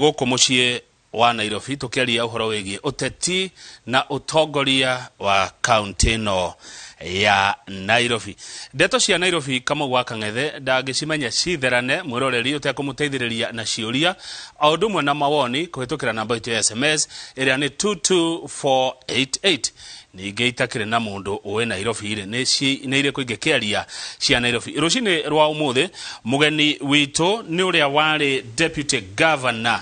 Gũkũ mũciĩ wa Nairobi tũkĩaria ũhoro wĩgiĩ ũteti na ũtongoria wa kaunti ĩno ya Nairobi. Ndeto cia Nairobi Kamau wa Kang'ethe ndangĩcimenya citherane mwĩroreri ũtekũmũteithĩrĩria na ciũria o ũndũ ũmwe na mawoni kũhĩtũkĩra namba itũ ya SMS ĩrĩa nĩ 22488. Ningĩ itakĩrĩ na mũndũ ũĩ Nairobi rĩ, nĩ irĩkũ ingĩkĩaria cia Nairobi. Rũcinĩ rwa ũmũthĩ mũgeni witũ nĩ ũrĩa warĩ deputy governor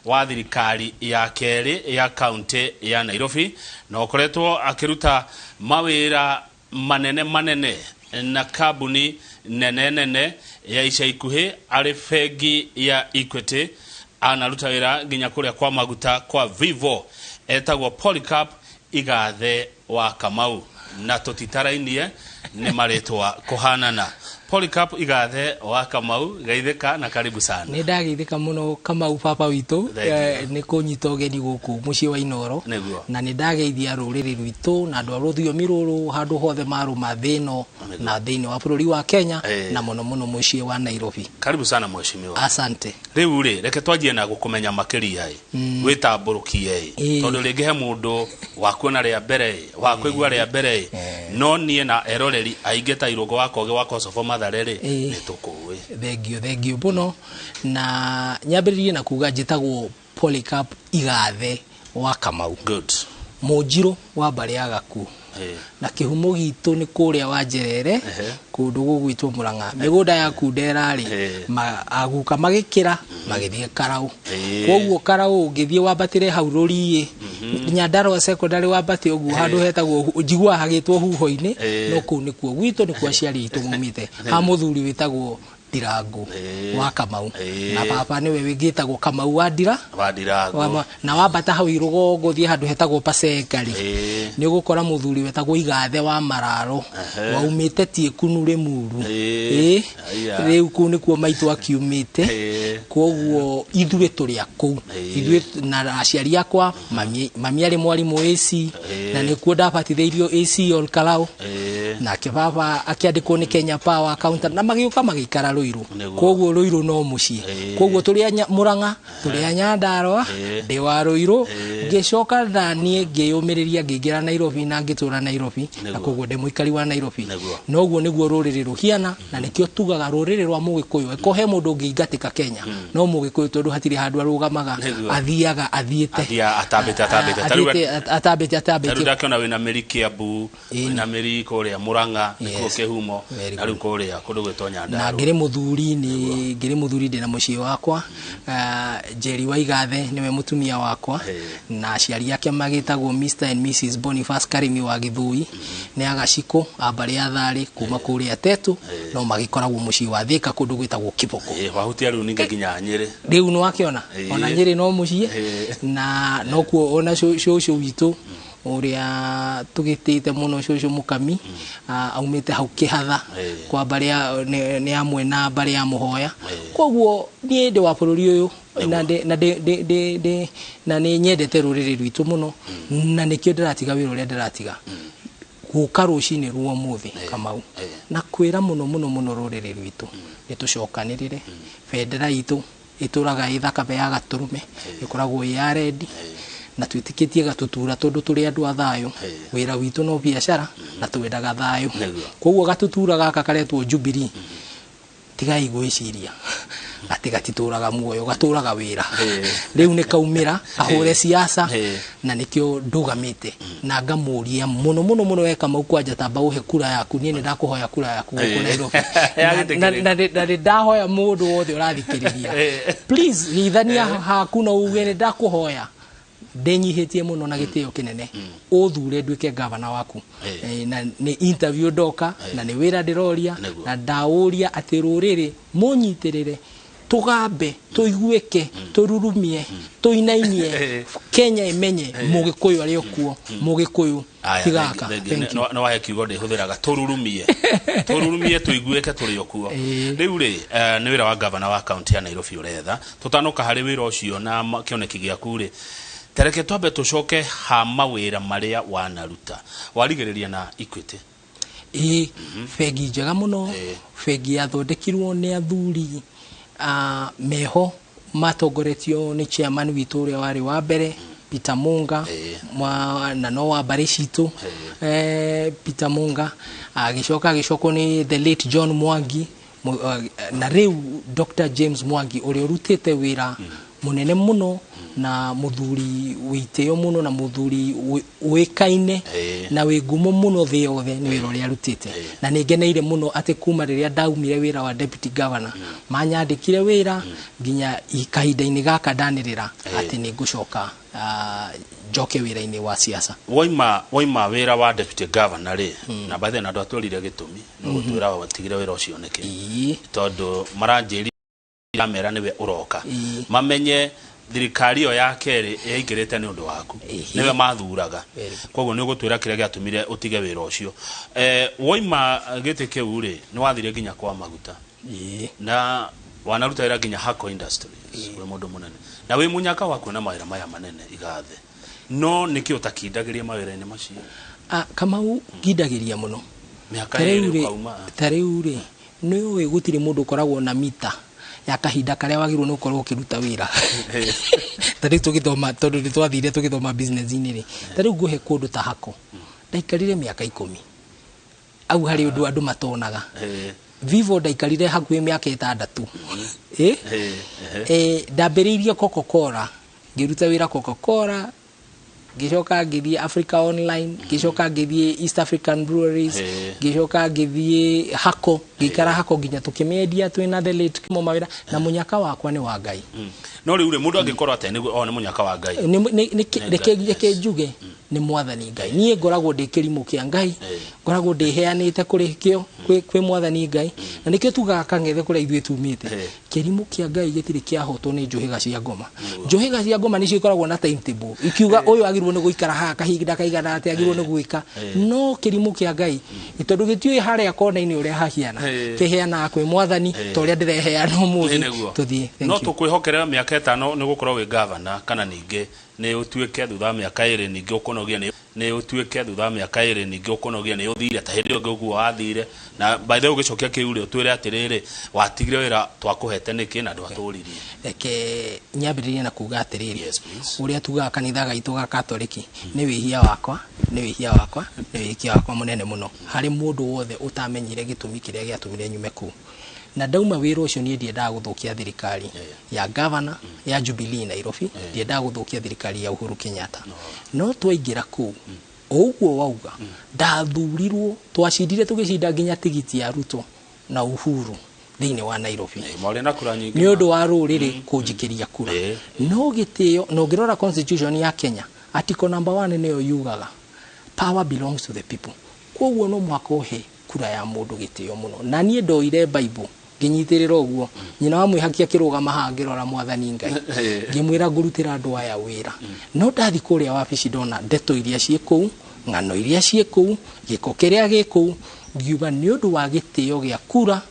wa thirikari ya kerĩ ya kaunti ya Nairobi na ũkoretwo akĩruta mawĩra manene manene na kambuni nene nene ya ica ikuhĩ arĩ bengi ya Equity. Anaruta wĩra nginya kũrĩa kwa maguta kwa Vivo. Etagwo Polycarp Igathe wa Kamau, na tũtitarainie nĩ marĩtwa kũhanana. Polycarp Igathe wa Kamau, geithĩka na karibu sana. Nĩ ndageithĩka mũno, Kamau baba witũ. Thank you. Nĩ kũnyita ũgeni gũkũ mũciĩ wa Inoro. Na nĩ ndageithia rũrĩrĩ rwitũ na andũ a rũthiomi rũrũ handũ hothe marũma thĩ ĩno na thĩinĩ wa bũrũri wa Kenya na mũno mũno mũciĩ wa Nairobi. Karibu sana, mheshimiwa. Asante. Rĩu rĩ, reke twanjie na gũkũmenya makĩria ĩ, wĩtambũrũkie ĩ, tondũ rĩngĩ he mũndũ wakuona rĩa mbere ĩ, wakũigua rĩa mbere ĩ, no niĩ na eroreri aingĩ ta Irũngũ wa Koge wa Kocobo Mathare rĩ, nĩ tũkũĩ. Thengio, thengio mũno. Na nyambĩrĩrie na kuga njĩtagwo Polycarp Igathe wa Kamau. Mũnjirũ wa mbarĩ ya Gakuũ. Na kĩhumo gitũ nĩ kũrĩa wa Njerere, kũndũ gũgwĩtwo Mũrang'a, mĩgũnda ya Kundera rĩ, aguka magĩkĩra magĩthiĩ Karau. Koguo Karau ũngĩthiĩ wambatĩre hau rũriĩ Nyandarua Secondary, wambate ũguo handũ hetagwo, njiguaga hagĩtwo Huho-inĩ, no kũu nĩkuo gwitũ, nĩkuo aciari aitũ maumĩte, ha mũthuri wĩtagwo Ndirangu wa Kamau, na baba nĩwe wĩgĩtagwo Kamau wa Ndira wa Ndirangu. Na wambata hau rũgongo thiĩ handũ hetagwo Pacenga rĩ, nĩ ũgũkora mũthuri wetagwo Igathe wa Mararo, waumĩte Tiĩkunu Rĩmuru. Aya. Rĩu kũu nĩkuo maitũ akiumĩte. Koguo ithuĩ tũrĩ a kũu. Ithuĩ na aciari akwa, mami arĩ mwarimũ AC, na nĩkuo ndabatithĩirio AC Ol Kalou. Nake baba akĩandĩkwo nĩ Kenya Power accountant na magĩũka magĩikara Rũirũ. Koguo Rũirũ no mũciĩ. Koguo tũrĩ a Mũrang'a, tũrĩ a Nyandarua, ndĩ wa Rũirũ. Ngĩcoka na niĩ ngĩyũmĩrĩria ngĩingĩra Nairobi na ngĩtũra Nairobi, na koguo ndĩ mũikari wa Nairobi. Noguo nĩguo rũrĩrĩ rũhiana, na nĩkĩo tugaga rũrĩrĩ rwa Mũgĩkũyũ eko he mũndũ ũngĩingatĩka Kenya no Mũgĩkũyũ, tondũ hatirĩ handũ arũgamaga, athiaga athiĩte. Athiaga atambĩte atambĩte. Athiĩte atambĩte Ta rĩu atambĩte. Ndakĩona wĩna mĩri Kiambu, wĩna mĩri kũrĩa Murang'a, nĩkuo kĩhumo, Very na rĩu kũrĩa kũndũ gwĩtwo na Nyandarua. Ngĩrĩ mũthuri, nĩ ngĩrĩ mũthuri, ndĩna mũciĩ wakwa. Njeri wa Igathe nĩwe mũtumia wakwa, na aciari ake magĩtagwo Mr and Mrs Boniface Karimi wa Gĩthũi, nĩ agacikũ a mbarĩ ya Tharĩ kuma kũrĩa Tetu, no magĩkoragwo mũciĩ wa Thĩka kũndũ gwĩtagwo Kiboko. Wahutia rĩu ningĩ nginya Nyĩrĩ. Rĩu nĩ wakĩona ona Nyĩrĩ no mũciĩ, na nokuo ona cũcũ witũ ũrĩa tũgĩtĩte mũno, cũcũ Mũkami, aumĩte hau Kĩhatha kwa mbarĩ ya nĩ amwe na mbarĩ ya Mũhoya. Koguo niĩ ndĩ wa bũrũri ũyũ na ndĩ na ndĩ ndĩ ndĩ ndĩ na nĩ nyendete rũrĩrĩ rwitũ mũno, na nĩkĩo ndĩratiga wĩra ũrĩa ndĩratiga gũka rũcinĩ rwa ũmũthĩ, Kamau, na kwĩra mũno mũno mũno rũrĩrĩ rwitũ nĩ tũcokanĩrĩre. Bendera itũ ĩtũraga ĩ thakame ya gatũrũme, ĩkoragwo ĩ ya rendi, na twĩtĩkĩtie gatutura tondũ tũrĩ andũ a thayũ. Wĩra witũ no biacara na twendaga thayũ. Koguo gatutura gaka karetwo Jubilee, tigai gwĩciria atĩ gatitũraga muoyo, gatũraga wĩra. Rĩu nĩ kaumĩra ahũre siasa, na nĩkĩo ndũgamĩte na ngamũria mũno mũno mũno we Kamau, kwanja tamba ũhe kura yaku. Niĩ nĩ ndakũhoya kura yaku gũkũ Nairobi. Ya gĩtĩkĩrĩka. Na nĩ ndahoya mũndũ wothe ũrathikĩrĩria, please geithania haku na uge nĩ ndakũhoya ndĩnyihĩtie mũno na gĩtĩo kĩnene ũthure nduĩke gavana waku. Na nĩ interview ndoka na nĩ wĩra ndĩroria, na ndaũria atĩ rũrĩrĩ mũnyitĩrĩre, tũgambe, tũiguĩke, tũrurumie, tũinainie, Kenya ĩmenye Mũgĩkũyũ arĩ o kuo, Mũgĩkũyũ Aya, tigaka. thank you. Thank you. Nĩ wahe kiugo ndĩhũthĩraga, tũrurumie, tũrurumie, tũiguĩke tũrĩ o kuo. Rĩu rĩ, nĩ wĩra wa gavana wa kaunti ya Nairobi ũretha. Tũtanoka harĩ wĩra ũcio na kĩoneki gĩaku rĩ, tareke twambe tũcoke ha mawĩra marĩa wanaruta. Warigĩrĩria na Equity. Ĩĩ, bengi njega mũno, bengi yathondekirwo nĩ athuri meho. Matongoretio nĩ chairman witũ ũrĩa warĩ wa mbere, Peter Munga, na no wa mbarĩ citũ, Peter Munga agĩcoka agĩcokwo nĩ the late John Mwangi, na rĩu Dr. James Mwangi, ũrĩa ũrutĩte wĩra mũnene mũno na mũthuri wĩtĩo mũno na mũthuri ũĩkaine na wĩ ngumo mũno thĩ yothe nĩ wĩra ũrĩa arutĩte. Na nĩ ngeneire mũno atĩ kuma rĩrĩa ndaumire wĩra wa deputy governor, manyandĩkire wĩra nginya kahinda-inĩ gaka ndanĩrĩra atĩ nĩ ngũcoka, njoke wĩra-inĩ wa siasa. Waima wĩra wa deputy governor rĩ, na by the way, na ndwatwĩrire gĩtũmi, nĩ gũtwĩra watigire wĩra ũcio nĩkĩ? Tondũ maranjĩrire mera nĩwe ũroka, mamenye thirikari ĩyo ya kerĩ yaingĩrĩte nĩ ũndũ waku, nĩwe mathuraga. Koguo nĩ ũgũtwĩra kĩrĩa gĩatũmire ũtige wĩra ũcio. Waima gĩtĩ kĩu rĩ, nĩ wathire nginya kwa maguta na wanaruta wĩra nginya Hako Industries, wĩ mũndũ mũnene na wĩ mũnyaka wa kuona mawĩra maya manene igathe, no nĩkĩ ũtakindagĩria mawĩra-inĩ macio? Ah, Kamau, ngindagĩria mũno. Mĩaka Ta rĩu 2 rĩ, ũkauma. Ta rĩu rĩ, nĩ ũĩ gũtirĩ mũndũ ũkoragwo na mita ya kahinda karĩa wagĩrĩirwo nĩ gũkorwo ũkĩruta wĩra. Ta rĩu tũgĩthoma, tondũ nĩ twathire tũgĩthoma business-inĩ rĩ, ta rĩu ngũhe kũndũ ta Hako, ndaikarire mĩaka 10 au harĩ ũndũ andũ matonaga. Vivo ndaikarire hakuhĩ mĩaka 6. Ndambĩrĩirie Coca-Cola, ngĩruta wĩra Coca-Cola, ngĩcoka ngĩthiĩ Africa Online, ngĩcoka ngĩthiĩ East African Breweries, ngĩcoka ngĩthiĩ Hako, ngĩikara Hako nginya tũkĩmĩendia twĩna the late Kimo mawĩra, na mũnyaka wakwa nĩ wa Ngai. No rĩu rĩ, mũndũ angĩkorwo atĩa nĩguo o nĩ mũnyaka wa Ngai? Reke reke njuge nĩ mwathani Ngai. Niĩ ngoragwo ndĩ kĩrimũ kĩa Ngai, ngoragwo ndĩheanĩte kũrĩ kĩo kwĩ mwathani Ngai, na nĩkĩo tugaga Kang'ethe kũrĩa ithuĩ tumĩte, kĩrimũ kĩa Ngai gĩtirĩ kĩahotwo nĩ njũhĩga cia ngoma. Njũhĩga cia ngoma nĩcio ikoragwo na timetable, ikiuga ũyũ agĩrĩirwo nĩ gũikara haha kahinda kaigana atĩa, agĩrĩirwo nĩ gwĩka, no kĩrimũ kĩa Ngai, tondũ gĩtiũĩ harĩa kona-inĩ ũrĩa hahiana, kĩheanaga kwĩ mwathani ta ũrĩa ndĩreheana ũmũthĩ. Tũthiĩ. No tũkwĩhokera mĩaka 5 nĩ gũkorwo wĩ gavana, kana ningĩ nĩ ũtuĩke thutha wa mĩaka 2 ningĩ ũkũnogia, nĩ ũtuĩke thutha wa mĩaka 2 ningĩ ũkũnogia nĩ ũthire ta hĩndĩ ĩyo ĩngĩ ũguo wathire? Na by the way, ũgĩcokia kĩu rĩ, ũtwĩre atĩrĩrĩ, watigire wĩra twakũhete nĩkĩ na ndwatũririe? Reke nyambĩrĩrie na kuga atĩrĩrĩ, Yes, please. ũrĩa tugaga kanitha gaitũ ga Katoliki, nĩ wĩhia wakwa, nĩ wĩhia wakwa, nĩ wĩhia wakwa mũnene mũno harĩ mũndũ wothe ũtamenyire gĩtũmi kĩrĩa gĩatũmire nyume kũu. Na ndauma wĩra ũcio, niĩ ndiendaga gũthũkia thirikari ya governor ya Jubilee Nairobi, ndiendaga gũthũkia thirikari ya Uhuru Kenyatta. No twaingĩra kũu, o ũguo wauga, ndathurirwo, twacindire, tũgĩcinda nginya tigiti ya Ruto na Uhuru thĩinĩ wa Nairobi. Mwarĩ na kura nyingĩ. Nĩ ũndũ wa rũrĩrĩ kũnjikĩria kura. No gĩtĩo, na ũngĩrora constitution ya Kenya, article number 1 nĩyo yugaga power belongs to the people. Koguo no mũhaka ũhe kura ya mũndũ gĩtĩo mũno. Na niĩ ndoire Bible ngĩnyitĩrĩra ũguo, nyina wa mwĩhaki akĩrũgama haha, ngĩrora mwathani Ngai, ngĩmwĩra ngũrutĩra andũ aya wĩra. No ndathi kũrĩa wabici, ndona ndeto iria ciĩ kũu, ng'ano iria ciĩ kũu, gĩko kĩrĩa gĩ kũu, ngiuga nĩ ũndũ wa gĩtĩo gĩa kura,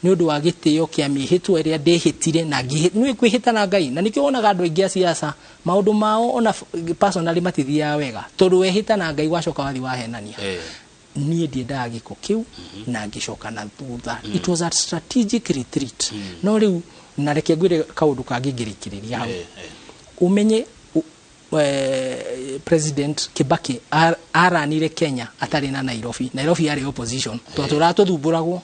nĩ ũndũ wa gĩtĩo kĩa mĩhĩtwa ĩrĩa ndĩhĩtire na nĩ kwĩhĩta na Ngai. Na nĩkĩo wonaga andũ aingĩ a siasa maũndũ mao ona personally matithiaga wega, tondũ wehĩta na Ngai, wacoka wathi wahenania. Niĩ ndiendaga gĩko kĩu na ngĩcoka na thutha. It was a strategic retreat. No rĩu na reke ngwĩre kaũndũ kangĩ ngĩrĩkĩrĩria hau. Ũmenye President Kibaki aranire Kenya atarĩ na Nairobi. Nairobi yarĩ opposition, twatũraga tũthumbũragwo.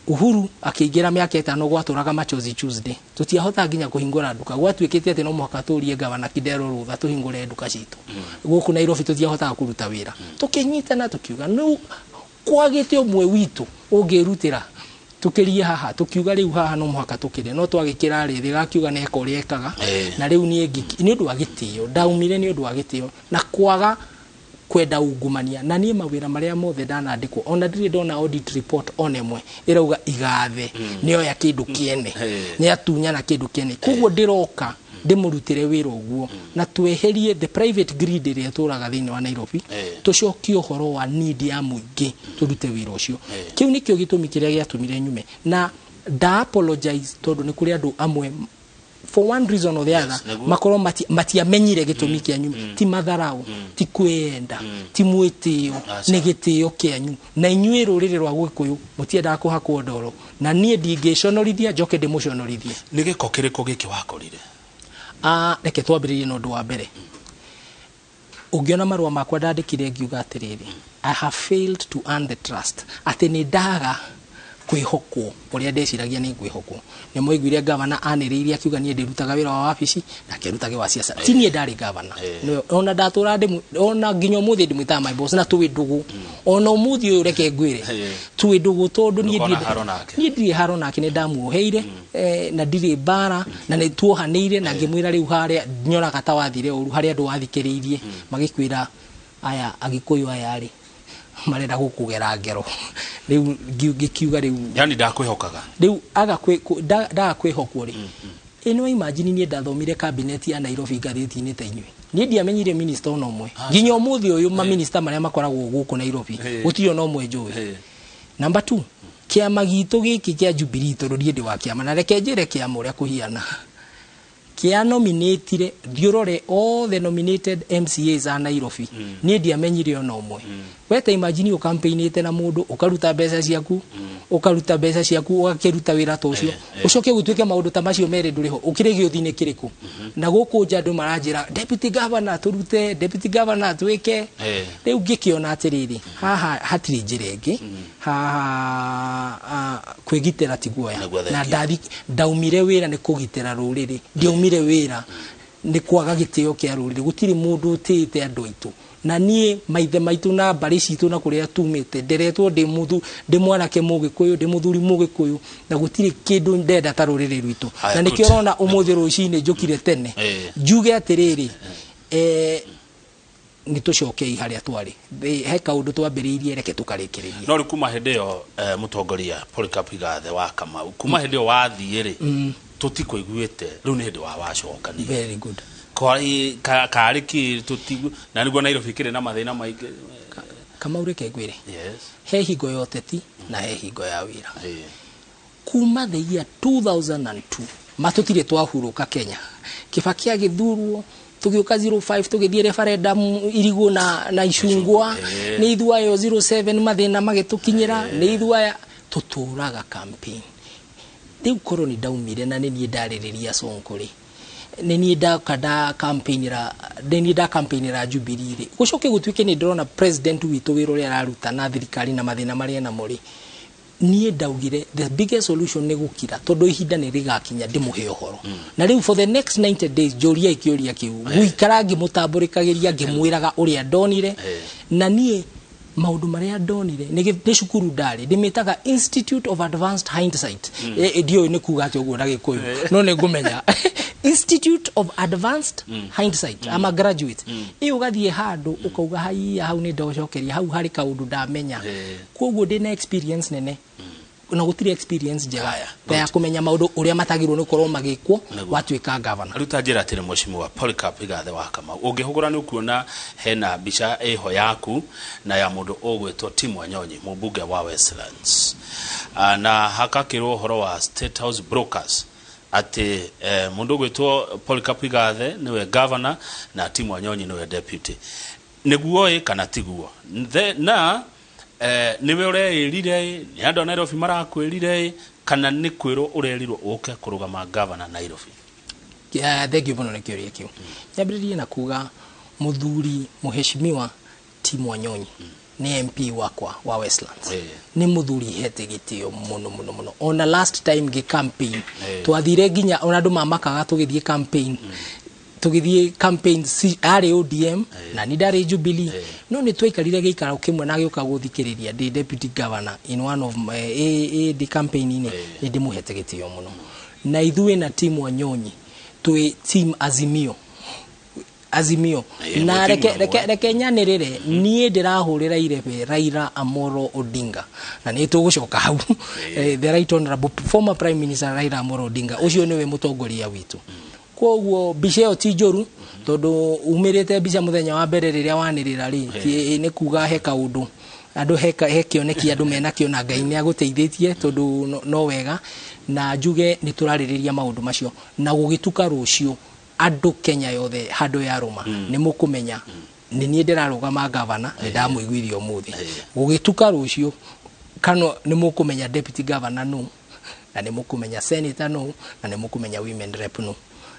Uhuru akĩingĩra, mĩaka 5 gwatũraga Machozi Tuesday, tũtiahota nginya kũhingũra nduka. Gwatuĩkĩte atĩ no mũhaka tũrie gavana Kidero rũtha tũhingũre nduka citũ gũkũ Nairobi. Tũtiahotaga kũruta wĩra. Tũkĩnyitana, tũkiuga no kwagĩte ũmwe witũ ũngĩrutĩra tũkĩrie haha. Tũkiuga rĩu haha no mũhaka tũkĩre, no twagĩkĩra rĩ thĩ gakiuga neka ũrĩa ekaga. Na rĩu niĩ nĩ ũndũ wa gĩtĩo ndaumire, nĩ ũndũ wa gĩtĩo na kwaga kwenda ungumania. Na niĩ mawĩra marĩa mothe ndanandĩkwo, ona ndirĩ ndona audit report ona ĩmwe ĩrauga igathe nĩoya kĩndũ kĩene, nĩ atunyana kĩndũ kĩene. Koguo ndĩroka ndĩmũrutĩre wĩra ũguo na tweherie the private greed ĩrĩa ĩtũraga thĩinĩ wa Nairobi, tũcokie ũhoro wa need ya mũingĩ, tũrute wĩra ũcio. Kĩu nĩkĩo gĩtũmi kĩrĩa gĩatũmire nyume, na nda apologize tondũ nĩ kũrĩ andũ amwe For one reason or the other, makorwo matiamenyire gĩtũmi kĩanyu. Ti matharau, ti kwĩyenda, ti mwĩtĩo, nĩ gĩtĩo kĩanyu. Na inyuĩ rũrĩrĩ rwa Gĩkũyũ mũtiendaga kũhakwo ndoro, na niĩ ndingĩconorithia njoke ndĩmũconorithie. Nĩ gĩko kĩrĩkũ gĩkĩ wakorire? Reke twambĩrĩrie na ũndũ wa mbere. Ũngĩona marũa makwa ndandĩkire ngiuga atĩrĩrĩ, I have failed to earn the trust, atĩ nĩ ndaga kwĩhokwo ũrĩa ndeciragia nĩ ngwĩhokwo. Nĩ mwaiguire gavana anĩrĩire akiuga niĩ ndĩrutaga wĩra wa wabici nake arutage wa siasa. Ti niĩ ndarĩ gavana, ona ndatũra ona nginya ũmũthĩ ndĩmwĩtaga my boss, na twĩ ndũgũ ona ũmũthĩ ũyũ, reke ngwĩre twĩ ndũgũ, tondũ niĩ ndirĩ haro nake, nĩ ndamuoheire na ndirĩ mbara, na nĩ tuohanĩire, na ngĩmwĩra rĩu harĩa nyonaga ta wathire ũru, harĩa andũ wathikĩrĩirie magĩkwĩra aya Agĩkũyũ aya rĩ marenda gũkũgera ngero. Rĩu ngĩkiuga rĩu yani ndakwihokaga rĩu aga ndaga kwĩhokwo rĩ. Ĩno imagine niĩ ndathomire cabinet ya Nairobi ngathĩti-inĩ ta inyuĩ. Niĩ ndiamenyire minister ona ũmwe nginya ũmũthĩ ũyũ. Maminista marĩa makoragwo gũkũ Nairobi, gũtirĩ ona ũmwe njũĩ. Number 2, kĩama gitũ gĩkĩ kĩa Jubilee, tondũ niĩ ndĩ wa kĩama, na reke njĩre kĩama ũrĩa kũhiana, kĩa nominatire, thiũrore all the nominated MCAs a Nairobi, niĩ ndiamenyire ona ũmwe. We ta imagine ũkampeinĩte na mũndũ, ũkaruta mbeca ciaku, ũkaruta mbeca ciaku, ũgakĩruta wĩra ta ũcio, ũcoke gũtuĩke maũndũ ta macio merĩ ndũrĩ ho. Ũkĩrĩ gĩũthi-inĩ kĩrĩkũ? Na gũkũ nja andũ maranjĩra deputy governor tũrute, deputy governor twĩke. Rĩu ngĩkĩona atĩrĩrĩ, haha hatirĩ njĩra ĩngĩ, haha kwĩgitĩra ti guoya. Na ndaumire wĩra nĩ kũgitĩra rũrĩrĩ, ndiaumire wĩra nĩ kwaga gĩtĩo kĩa rũrĩrĩ. Gũtirĩ mũndũ ũtĩĩte andũ aitũ, na niĩ maithe maitũ na mbarĩ citũ na kũrĩa tumĩte, nderetwo ndĩ mwanake Mũgĩkũyũ, ndĩ mũthuri Mũgĩkũyũ, na gũtirĩ kĩndũ ndenda ta rũrĩrĩ rwitũ. Na nĩkĩo ũrona ũmũthĩ rũcinĩ njũkire tene njuge atĩrĩrĩ, nĩ tũcokei harĩa twarĩ, he kaũndũ twambĩrĩirie, reke tũkarĩkĩrĩrie. No rĩu kuma hĩndĩ ĩyo, mũtongoria Polycarp Igathe wa Kamau, kuma hĩndĩ ĩyo wathiĩ rĩ, tũtikũiguĩte. Rĩu nĩ hĩndĩ wa wacokania. Very good. Karĩ kĩ tũtigu na nĩguo Nairobi kĩrĩ na mathĩna maingĩ? Kamau, reke ngwĩre, he hingo ya ũteti na he hingo ya wĩra. Kuma the year 2002 matũtirĩ twahurũka Kenya. Kibaki agĩthurwo, tũgĩũka 05 tũgĩthiĩ referendum irigũ na icungwa, nĩ ithuayo 07 mathĩna magĩtũkinyĩra, nĩ ithuaya tũtũraga campaign. Rĩu korwo nĩ ndaumire na nĩ niĩ ndarĩrĩria Sonko rĩ, nĩ niĩ ndaka nda campaignĩra, nĩ niĩ nda campaignĩra Jubilee rĩ, gũcoke gũtuĩke nĩ ndĩrona president witũ wĩra ũrĩa araruta na thirikari na mathĩna marĩa enamo rĩ, niĩ ndaugire the biggest solution nĩ gũkira, tondũ ihinda nĩ rĩgakinya ndĩmũhe ũhoro. Na rĩu for the next 90 days njũriai kĩũria kĩu, ngũikara ngĩmũtambũrĩkagĩria, ngĩmwĩraga ũrĩa ndonire. Na niĩ maũndũ marĩa ndonire nĩ cukuru ndarĩ, ndĩmĩtaga Institute of Advanced Hindsight. Ndiũĩ nĩ kuga atĩ ũguo na Gĩkũyũ, no nĩ ngũmenya Institute of Advanced Hindsight. I'm a graduate. Ĩ ũgathiĩ handũ ũkauga, haiya, hau nĩ ndocokeria, hau harĩ kaũndũ ndamenya. Koguo ndĩna experience nene, na gũtirĩ experience njega ta ya kũmenya maũndũ ũrĩa matagĩrĩirwo nĩ gũkorwo magĩkwo watuĩka governor. Rĩu ta njĩra atĩrĩ, mheshimiwa Polycarp Igathe wa Kamau, ũngĩhũgũra nĩ ũkuona hena mbica ĩho yaku na ya mũndũ ũgwĩtwo Tim Wanyonyi, mũmbunge wa Westlands, na hakakĩrwo ũhoro wa State House Brokers atĩ mũndũ ũgwĩtwo Polycarp Igathe nĩwe governor na Tim Wanyonyi nĩwe deputy. Nĩguo ĩ kana tiguo? Na nĩwe ũreĩrire, nĩ andũ a Nairobi marakwĩrire, kana nĩ kwĩrwo ũrerirwo ũke kũrũgama governor Nairobi? Thank you mũno nĩ kĩũria kĩu. Nyambĩrĩrie na kuga mũthuri mũheshimiwa Tim Wanyonyi nĩ MP wakwa wa Westlands. Nĩ mũthuri hete gĩtĩo mũno mũno mũno. Ona last time gĩ campaign twathire nginya ona andũ mamakaga tũgĩthiĩ campaign, tũgĩthiĩ campaign si, arĩ ODM na ni ndarĩ Jubilee, no nĩ twaikarire gĩikaro kĩmwe na agĩũka gũthikĩrĩria ndĩ deputy governor in one of my, ndĩ campaign-inĩ. Nĩ ndĩmũhete gĩtĩo mũno. Na ithuĩ na Tim Wanyonyi twĩ team Azimio, Azimio. Na reke nyanĩrĩre, niĩ ndĩrahũrĩra irebe Raila Amolo Odinga, na nĩ tũgũcoka hau. The right honorable former prime minister Raila Amolo Odinga, ũcio nĩwe mũtongoria witũ. Koguo mbica ĩyo ti njũru, tondũ umĩrĩte mbica mũthenya wa mbere rĩrĩa wanĩrĩra rĩ, nĩ kuga he kaũndũ Andũ he kĩoneki andũ menakĩo na Ngai nĩ agũteithĩtie tondũ no wega. Na njuge nĩ tũrarĩrĩria maũndũ macio na gũgĩtuka rũciũ andũ Kenya yothe handũ ya rũma nĩ mũkũmenya nĩ niĩ ndĩrarũgama gavana, nĩ ndamũiguithia ũmũthĩ. Gũgĩtuka rũciũ kana nĩ mũkũmenya deputy governor nũ, na nĩ mũkũmenya senator nũ, na nĩ mũkũmenya women rep nũ,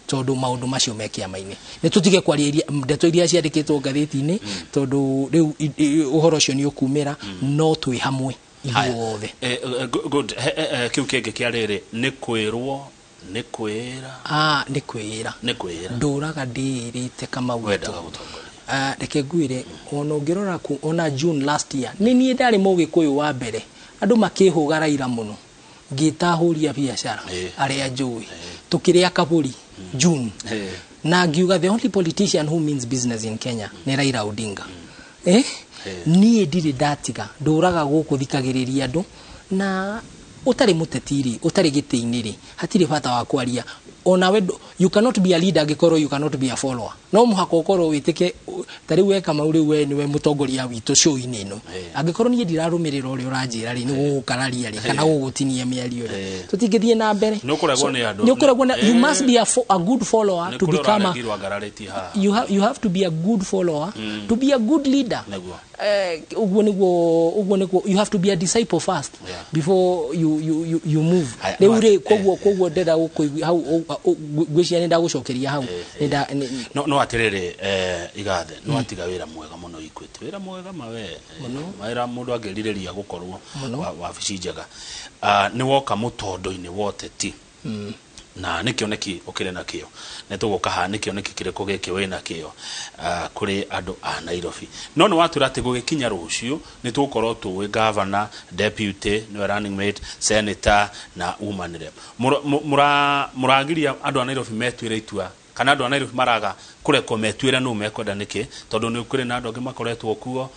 tondũ maũndũ macio me kĩama-inĩ. Nĩ tũtige kwaria ndeto iria ciandĩkĩtwo ngathĩti-inĩ, tondũ rĩu ũhoro ũcio nĩ ũkumĩra, no twĩ hamwe ithuothe. Good. Kĩu kĩngĩ kĩa rĩrĩ nĩ kwĩrwo, nĩ kwĩra? Nĩ kwĩra. Nĩ kwĩra. Ndũraga ndĩĩrĩte Kamau. Wendaga gũtongoria. Reke ngwĩre, ona ũngĩrora ona June last year, nĩ niĩ ndarĩ Mũgĩkũyũ wa mbere andũ makĩhũga Raila mũno, ngĩtahũria biacara arĩa njũĩ, tũkĩrĩa kabũri June, na ngiuga the only politician who means business in Kenya nĩ Raila Odinga. Niĩ ndirĩ ndatiga, ndũraga gũkũ thikagĩrĩria andũ, na ũtarĩ mũteti rĩ, ũtarĩ gĩtĩ-inĩ rĩ, hatirĩ bata wa kwaria. Onawe you cannot be a leader angĩkorwo you cannot be a follower. No mũhaka ũkorwo wĩtĩke, ta rĩu we Kamau, rĩu we nĩwe mũtongoria witũ show-inĩ ĩno. Angĩkorwo niĩ ndirarũmĩrĩra ũrĩa ũranjĩra rĩ, nĩ gũgũkararia rĩ, kana gũgũtinia mĩario rĩ, tũtingĩthiĩ na mbere. Nĩ ũkũregwo nĩ andũ. Nĩ ũkũregwo na, you must be a good follower to become a, you have to be a good follower to be a good leader. Ũguo nĩguo, ũguo nĩguo, you have to be a disciple first before you move. Rĩu rĩ, koguo ndĩrenda gũkũigua hau, ngwĩciria nĩ ndagũcokeria hau. No atĩrĩrĩ, Igathe, no atiga wĩra mwega mũno Equity. Wĩra mwega mawe. Wĩra mũndũ angĩrirĩria gũkorwo wabici njega. Nĩ woka mũtondo-inĩ wa ũteti. Na nĩ kĩoneki ũkĩrĩ nakĩo. Nĩ tũgũka haha nĩ kĩoneki kĩrĩkũ gĩkĩ wĩ nakĩo, kũrĩ andũ a Nairobi. No nĩ watwĩra atĩ gũgĩkinya rũciũ nĩ tũgũkorwo tũĩ governor, deputy, nĩwe running mate, senator na woman rep. Mũragiria andũ a Nairobi metuĩre itua, kana andũ a Nairobi maraga kũrekwo metuĩre nũ mekwenda nĩkĩ, tondũ nĩ kũrĩ na andũ angĩ makoretwo kuo,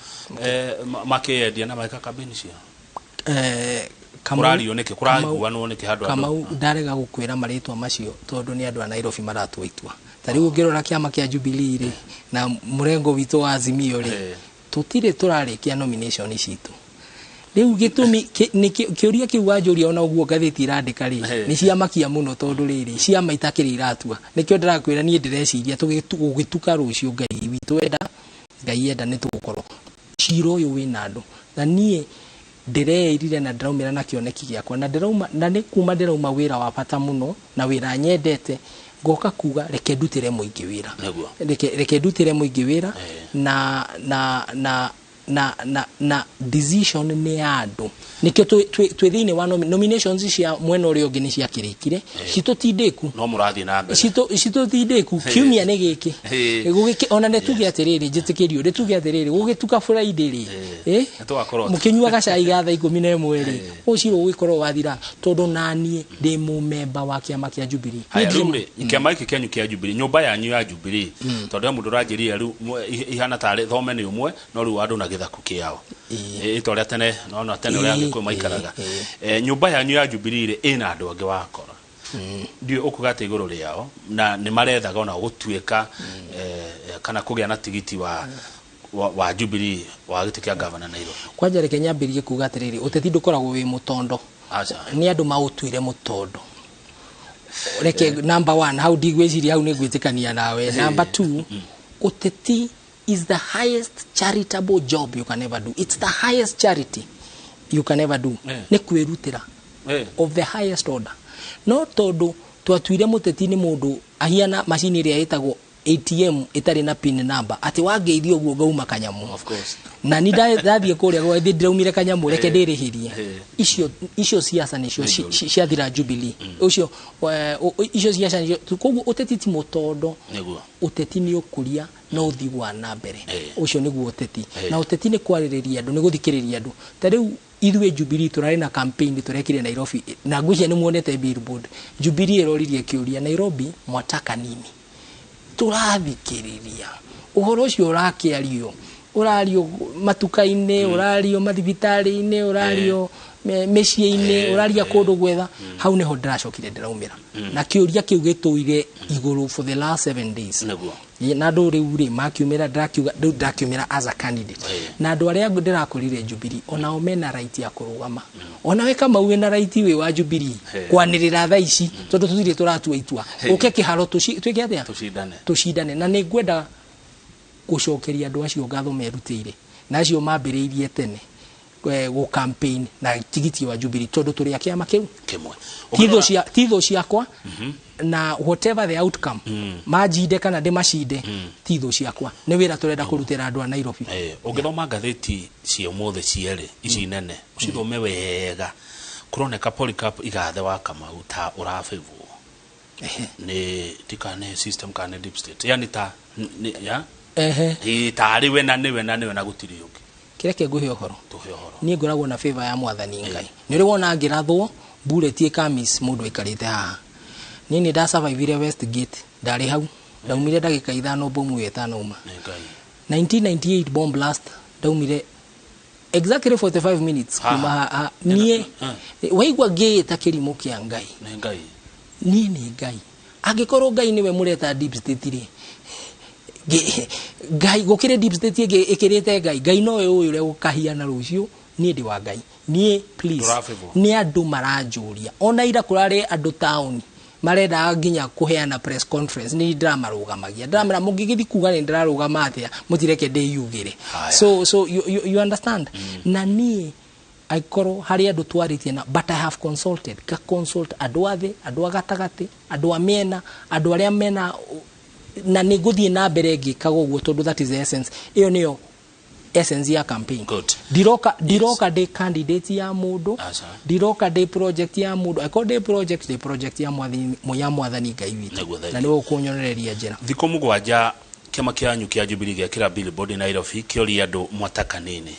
makĩendia na magĩka campaign ciao. Kũrario nĩkĩ? Kũraiguanwo nĩkĩ handũ andũ? Kamau, ndarega gũkwĩra marĩtwa macio tondũ nĩ andũ a Nairobi maratua itua. Ta rĩu ũngĩrora kĩama kĩa Jubilee rĩ, na mũrengo witũ wa Azimio rĩ, tũtirĩ tũrarĩkia nomination citũ. Rĩu gĩtũmi nĩ kĩũria kĩu wanjũria, ona ũguo ngathĩti irandĩka rĩ, nĩ ciamakia mũno, tondũ rĩrĩ ciama itakĩrĩ iratua. Nĩkĩo ndĩrakwĩra niĩ ndĩreciria gũgĩtuka rũciũ, Ngai witũ enda, Ngai enda, nĩ tũgũkorwo cira ũyũ wĩna andũ. Na niĩ ndĩreĩrire na ndĩraumĩra na kĩoneki gĩakwa, na ndĩrauma, na nĩ kuma ndĩrauma wĩra wa bata mũno na wĩra nyendete, ngoka kuga reke ndutĩre mũingĩ wĩra. Reke ndutĩre mũingĩ wĩra, na decision nĩ ya andũ. Nĩkĩo twĩ thĩinĩ wa nominations cia mwena ũrĩa ũngĩ nĩ ciakĩrĩkire, citũ ti ndĩku. No mũrathiĩ na mbere. Citũ ti ndĩku. Kiumia nĩ gĩkĩ. Gũgĩkĩ, ona nĩ tuge atĩrĩrĩ, njĩtĩkĩrio, nĩ tuge atĩrĩrĩ, gũgĩtuka Friday rĩ, Nĩ tũgakorwo mũkĩnyuaga cai ga thaa 11 rĩ, ũcio ũgĩkorwo wathira, tondũ naniĩ ndĩ mũmemba wa kĩama kĩa Jubilee. Haya, Niĩ ndirĩ rĩu rĩ, kĩama gĩkĩ kĩanyu kĩa Jubilee, nyũmba yanyu ya Jubilee, tondũ he mũndũ ũranjĩrire rĩu, ihana tarĩ thome nĩ ũmwe, no rĩu andũ na gĩthaku kĩao. Ĩ ta ũrĩa tene, no, no, tene ũrĩa Agĩkũyũ maikaraga. Nyũmba yanyu ya Jubilee rĩ, ĩna andũ angĩ wakora. Ndiũĩ ũkuga atĩ igũrũ rĩao, na nĩ marethaga ona gũtuĩka, kana kũgĩa na tigiti wa Jubilee wa gĩtĩ kĩa gavana Nairobi. Kwanja reke nyambĩrĩrie kuga atĩrĩrĩ, ũteti ndũkoragwo wĩ mũtondo. Aca. Nĩ andũ maũtuire mũtondo. Reke number 1, hau ndigwĩciria hau nĩ ngwĩtĩkania nawe. Number 2, ũteti is the highest charitable job you can ever do. It's the highest charity you can ever do. Nĩ kwĩrutĩra. Of the highest order. No tondũ twatuire mũteti nĩ mũndũ ahiana macini ĩrĩa ĩtagwo ATM ĩtarĩ na pin number, atĩ wangeithio ũguo ngauma kanyamũ. Of course. Na ni ndathiĩ kũrĩa gwa thĩ ndĩraumire kanyamũ, reke ndĩrĩhĩrie. Icio siasa nĩcio ciathira Jubilee. Icio siasa nĩcio, koguo ũteti ti mũtondo. Ũteti nĩ ũkũria na ũthii wa na mbere. Ũcio nĩguo ũteti. Na ũteti nĩ kwarĩrĩria andũ, nĩ gũthikĩrĩria andũ. Ta rĩu ithuĩ Jubilee tũrarĩ na campaign tũrekire Nairobi, na ngwĩciria nĩ muonete billboard. Jubilee ĩroririe kĩũria, Nairobi mwataka nini? Tũrathikĩrĩria ũhoro ũcio ũrakĩario, ũrario matuka-inĩ, ũrario mathibitarĩ-inĩ, ũrario mĩciĩ-inĩ, ũraria kũndũ gwetha. Hau nĩho ndĩracokire ndĩraumĩra na kĩũria kĩu gĩtũire igũrũ for the last 7 days. Nĩguo. Na andũ rĩu rĩ makiumĩra, ndĩrakiuga rĩu ndakiumĩra as a candidate. Na andũ arĩa ndĩrakorire Jubilee onao mena right ya kũrũgama. Onawe Kamau wĩna right wĩ wa Jubilee kwanĩrĩra thaa ici, tondũ tũtirĩ tũratua itua. Ũke kĩharo twĩke atĩa? Tũcindane. Tũcindane. Na nĩ ngwenda gũcokeria andũ acio ngatho merutĩire, na acio mambĩrĩirie tene gũ campaign na tigiti wa Jubilee, tondũ tũrĩ a kĩama kĩu kĩmwe. Titho ciakwa, na whatever the outcome, manjinde kana ndĩmacinde, titho ciakwa, nĩ wĩra tũrenda kũrutĩra andũ a Nairobi. Ũngĩthoma ngathĩti cia ũmũthĩ cierĩ ici nene, ũcithome wega, kũroneka Polycarp Igathe wa Kamau ta ũrabĩvwo nĩ tikane system kana nĩ deep state, yani ta nĩ, ya tarĩ we na nĩwe na nĩwe na gũtirĩ ũngĩ. Kĩreke ngũhe ũhoro. Tũhe ũhoro. Niĩ ngoragwo na favor ya mwathani Ngai. Nĩ ũrĩ wona ngĩrathwo bullet ĩkamis mũndũ aikarĩte haha. Niĩ nĩ ndasurvivire Westgate, ndarĩ hau, ndaumire ndagĩka 5 bomu ĩyo ĩtanauma. Nĩ Ngai. 1998 bomb blast, ndaumire exactly 45 minutes Haha. kuma haha. Niĩ waigua ngĩĩta kĩrimũ kĩa Ngai. Nĩ Ngai. Niĩ nĩ Ngai. Angĩkorwo Ngai nĩwe mũreta deep state rĩ, Ngai gũkĩrĩ deep state ĩngĩ ĩkĩrĩte Ngai. Ngai nowe ũĩ ũrĩa gũkahiana rũciũ. Niĩ ndĩ wa Ngai. Niĩ please, Ndũrabĩvwo. nĩ andũ maranjũria. Ona ira kũrarĩ andũ taũni marendaga nginya kũheana press conference, nĩ ndĩramarũgamagia, ndĩramera mũngĩgĩthiĩ kuga nĩ ndĩrarũgama atĩa, mũtireke ndĩyugĩre. Haya. So you understand? Na niĩ angĩkorwo harĩ andũ twarĩtie na, but I have consulted, nga consult andũ a thĩ, andũ a gatagatĩ, andũ a mĩena, andũ arĩa mena, na nĩ ngũthiĩ na mbere ngĩkaga ũguo, tondũ that is the essence. Ĩyo nĩyo essence ya campaign. Good. Ndiroka ndĩ candidate ya mũndũ, Aca. ndiroka ndĩ project ya mũndũ. Angĩkorwo ndĩ project, ndĩ project ya mwathani, ya mwathani Ngai witũ. Nĩguo, thank Na you. nĩwe ũkũnyonereria njĩra. Thikũ 7 kĩama kĩanyu kĩa Jubilee gĩakĩra billboard Nairobi kĩoria andũ mwataka nini.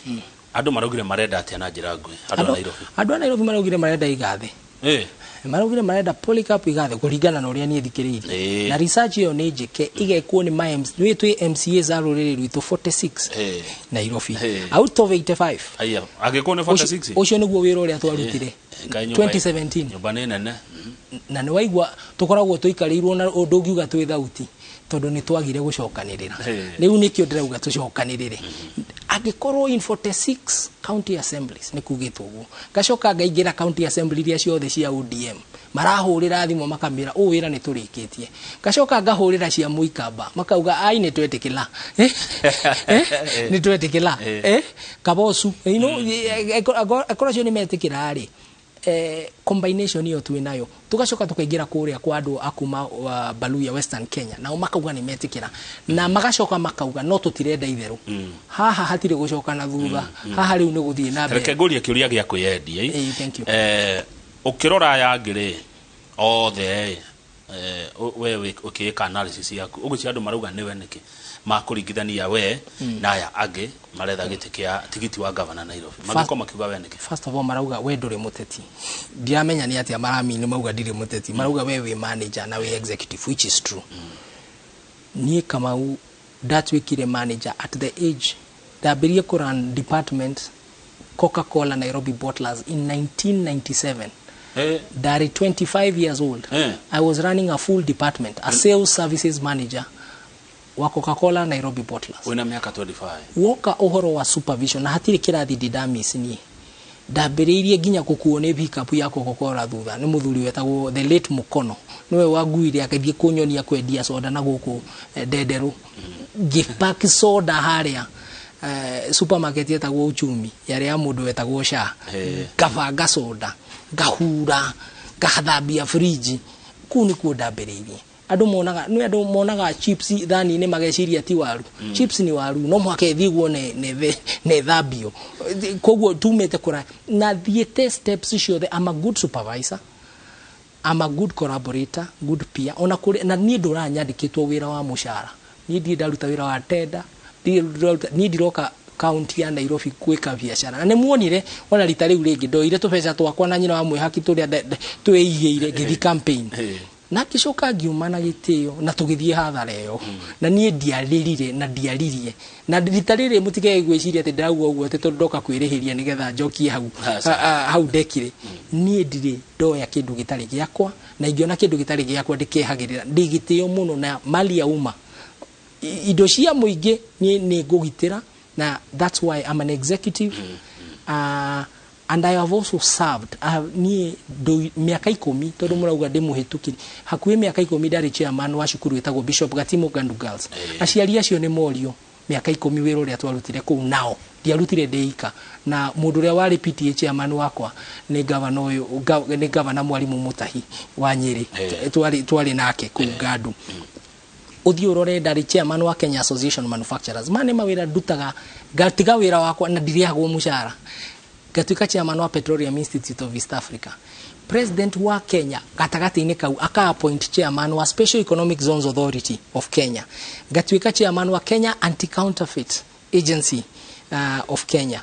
Andũ maraugire marenda atĩa na njĩra nguhĩ? Andũ a Nairobi. Andũ a Nairobi maraugire marenda Igathe. Maraugire marenda Polycarp Igathe kũringana na ũrĩa niĩ thikĩrĩirie. Na research ĩyo nĩ njĩke, ĩgekwo nĩ ma M C, nĩ twĩ M C As a rũrĩrĩ rwitũ 46 Nairobi. Out of 85. Aya, angĩkorwo nĩ 46? Ũcio nĩguo wĩra ũrĩa twarutire. Ngai nyũmba 2017. Nyũmba nĩ nene. Na nĩ waigua tũkoragwo tũikarĩirwo na ũndũ ũngiuga twĩ thauti, tondũ nĩ twagire gũcokanĩrĩra. Rĩu nĩkĩo ndĩrauga tũcokanĩrĩre. Angĩkorwo in 46 county assemblies nĩ kugĩtwo ũguo, ngacoka ngaingĩra county assembly iria ciothe cia ODM, marahũrĩra thimũ makamĩra ũũ wĩra nĩ tũrĩkĩtie. Ngacoka ngahũrĩra cia Mũikamba makauga ai nĩ twetĩkĩra. Nĩ twetĩkĩra. Kabosu. You know, akorwo acio nĩ metĩkĩra rĩ, combination ĩyo twĩ nayo, tugacoka tukaingĩra kũrĩa kwa andũ a kuma Baluya Western Kenya, nao makauga nĩ metĩkĩra, na magacoka makauga no tũtirenda itherũ. Haha hatirĩ gũcoka na thutha, haha rĩu nĩ gũthiĩ na mbere. Reke ngũrie kĩũria gĩa kwĩyendia, ĩ. Thank you. Ũkĩrora aya angĩ rĩ, othe, we ũkĩĩka analysis yaku, ũgwĩciria andũ marauga nĩwe nĩkĩ? Makũringithania we na aya angĩ maretha gĩtĩ kĩa tigiti wa gavana Nairobi. Mangĩkorwo makiuga we nĩkĩ? First of all, marauga we ndũrĩ mũteti. Ndiramenya nĩ atĩa maramini mauga ndirĩ mũteti. Marauga we wĩ manager na wĩ executive, which is true. Niĩ Kamau ndatuĩkire manager at the age ndambĩrĩrie kũ run department Coca-Cola Nairobi Bottlers in 1997. Ndarĩ 25 years old. I was running a full department, a sales services manager wa Coca-Cola Nairobi Bottlers. Wĩna mĩaka 25. Woka ũhoro wa supervision na hatirĩ kĩrathi ndindamiss niĩ. Ndambĩrĩirie nginya gũkuo nĩ pickup ya Coca-Cola thutha nĩ mũthuri wetagwo the late Mukono. Nĩwe wanguire akĩthiĩ kũnyonia kwendia soda na gũkũ Ndenderũ. Ngĩpack soda harĩa supermarket yetagwo Uchumi yarĩ ya mũndũ wetagwo Sha. Ngabanga soda, ngahura, ngathambia fridge. Kũu nĩkuo ndambĩrĩirie. Andũ monaga, nĩ andũ monaga chips thani-inĩ mageciria ti waru. Chips ni waru, no mũhaka ĩthiĩ guo ne thambio. Koguo tumĩte kũraya. Na thiĩte steps ciothe. I'm a good supervisor. I'm a good collaborator, good peer. Ona kũrĩ, na niĩ ndũraga nyandĩkĩtwo wĩra wa mũcara. Niĩ ndirĩ ndaruta wĩra wa tender. Niĩ ndiroka county ya Nairobi gwĩka biacara. Na nĩ muonire ona rita rĩu rĩngĩ ndoire tũbeca twakwa na nyina wa mwĩhaki tũrĩa twĩigĩire ngĩthiĩ campaign. Na ngĩcoka ngiuma na gĩtĩo na tũgĩthiĩ hathara ĩyo. Na niĩ ndiarĩrire na ndiaririe. Na rita rĩrĩ mũtige gwĩciria atĩ ndĩrauga ũguo atĩ tondũ ndoka kwĩrĩhĩria nĩgetha njokie hau hau ndekire. Niĩ ndirĩ ndoya kĩndũ gĩtarĩ gĩakwa, na ingĩona kĩndũ gĩtarĩ gĩakwa ndĩkehagĩrĩra. Ndĩ gĩtĩo mũno na mali ya umma. Indo cia mũingĩ niĩ nĩ ngũgitĩra, na that's why I'm an executive. And I have also served. Niĩ mĩaka 10, tondũ mũrauga ndĩmũhĩtũkire, hakuhĩ mĩaka 10 ndarĩ chairman wa cukuru ĩtagwo Bishop Gatimo Gandu Girls. Aciari acio nĩ morio mĩaka 10 wĩra ũrĩa twarutire kũu nao ndiarutire ndĩ ika, na mũndũ ũrĩa warĩ PTA chairman wakwa nĩ gavana ũyũ, nĩ gavana Mwarimu Mutahi wa Nyĩrĩ. Twarĩ nake kũu Gandu. Ũthiĩ ũrore ndarĩ chairman wa Kenya Association Manufacturers. Ma nĩ mawĩra ndutaga, ngatiga wĩra wakwa na ndirĩhagwo mũcara. Ngatuĩka chairman wa Petroleum Institute of East Africa. President wa Kenya gatagatĩ-inĩ kau aka appoint chairman wa Special Economic Zones Authority of Kenya. Ngatuĩka chairman wa Kenya Anti-Counterfeit Agency of Kenya.